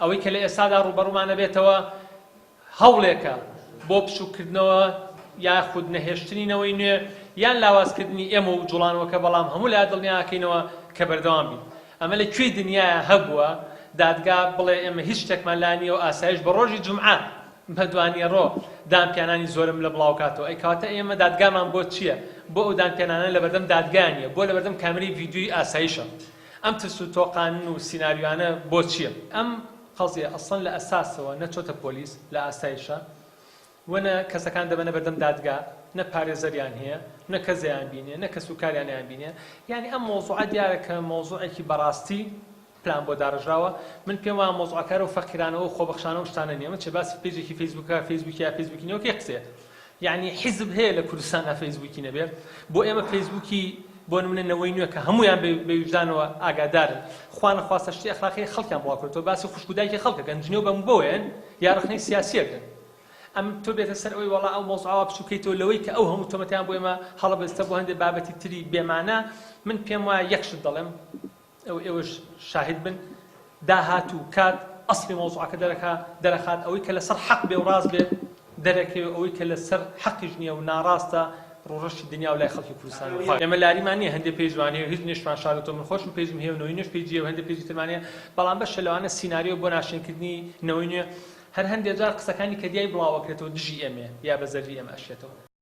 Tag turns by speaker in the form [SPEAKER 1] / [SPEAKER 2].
[SPEAKER 1] ئەوەی کە لە ئێستادا ڕووبەڕوومان ئەبێتەوە هەوڵێکە بۆ بچووککردنەوە یاخود نەهێشتنی نەوەی نوێ یان لاوازکردنی ئێمە و جوڵانەوەکە، بەڵام هەموو لا دڵنیاکەینەوە کە بەردەوام بین. ئەمە لە کوێی دنیایا هەبووە دادگا بڵێ ئێمە هیچ شتێکمان لا نییە و ئاسایش بە ڕۆژی جومعە بە دوانیەڕۆ دانپیانانی زۆرم لە بڵاوکاتەوە ئەی کەواتە ئێمە دادگامان بۆ چییە؟ بۆ ئەو دانپیانانە لەبەردەم دادگا نییە؟ بۆ لەبەردەم کامێرەی ڤیدیۆی ئاسایشە؟ ئەم ترس و تۆقاندن و سیناریۆیانە بۆ چییە؟ ئەم قەزیە ئەسڵەن لە ئەساسەوە نە چۆتە پۆلیس لە ئاسایشە و نە کەسەکان دەبەنە بەردەم دادگا نە پارێزەریان هەیە نە کەس دەیان بینێ نە کەس و کاریان ئەیان بینێ یانی ئەم مەوزوعە دیارە کە مەوزوعێکی بەڕاستی پلان بۆ داڕێژراوە من پێم وایە مەوزوعەکە و فەقیرانەوە و خۆبەخشانە و شتانە نییە من چێ باسی page ێکی فەیسبووکە فەیسبووکی یا فەیسبووکی نییە کەی قسەیە یعنی حیزب هەیە لە کوردستاندا فەیسبووکی نەبێ بۆ ئێمە فەیسبووکی بۆ نمونە نەوەی نوێ کە هەمویان بە ویژدانەوە ئاگادارن خوا نەخواستە شتی ئەخلاقی خەڵکیان بڵاو کردەوە باسی خوشک و دایکی خەڵکە گەن جنێو بە مبۆێن یا ڕەخنەی سیاسیەکەن ئەم تۆ بێتە سەر ئەوەی وەڵا ئەو مەوزوعە بچووکەیتەوە لەوەی کە ئەو هەموو تۆمەتیان بۆ ئێمە هەڵەبەستە بۆ هەندێک بابەتی تری بێمانە من پێم وایە یەک شت دەڵێم ئەو ئێوەش شاهید بن داهات و کات ئەسڵی مەوزوعەکە دەرەکا دەرەخات ئەوەی کە لەسەر حەق بێ و ڕاست بێ دەرەکەوێ ئەوەی کە لەسەر حەقیش نییە و ناڕاستە ڕووڕەشی دنیا و لای خەڵکی کوردستان و ئێمە لاریمان نییە هەندێ page مان هەیە و هیچ نیشمان شارۆتەوە من خۆشم page م هەیە و نەوەی نوێش page ی هەیە و هەندێ page ی ترمان هەیە بەڵام بەشە لەوانە سیناریۆ بۆ ناشرینکردنی نەوەی نوێ هەر هەندێ جار قسەکانی کە دیای بڵاوەکرێتەوە دژی ئێمەیە یا بە زەرری ئێمە ئەشێتەوە.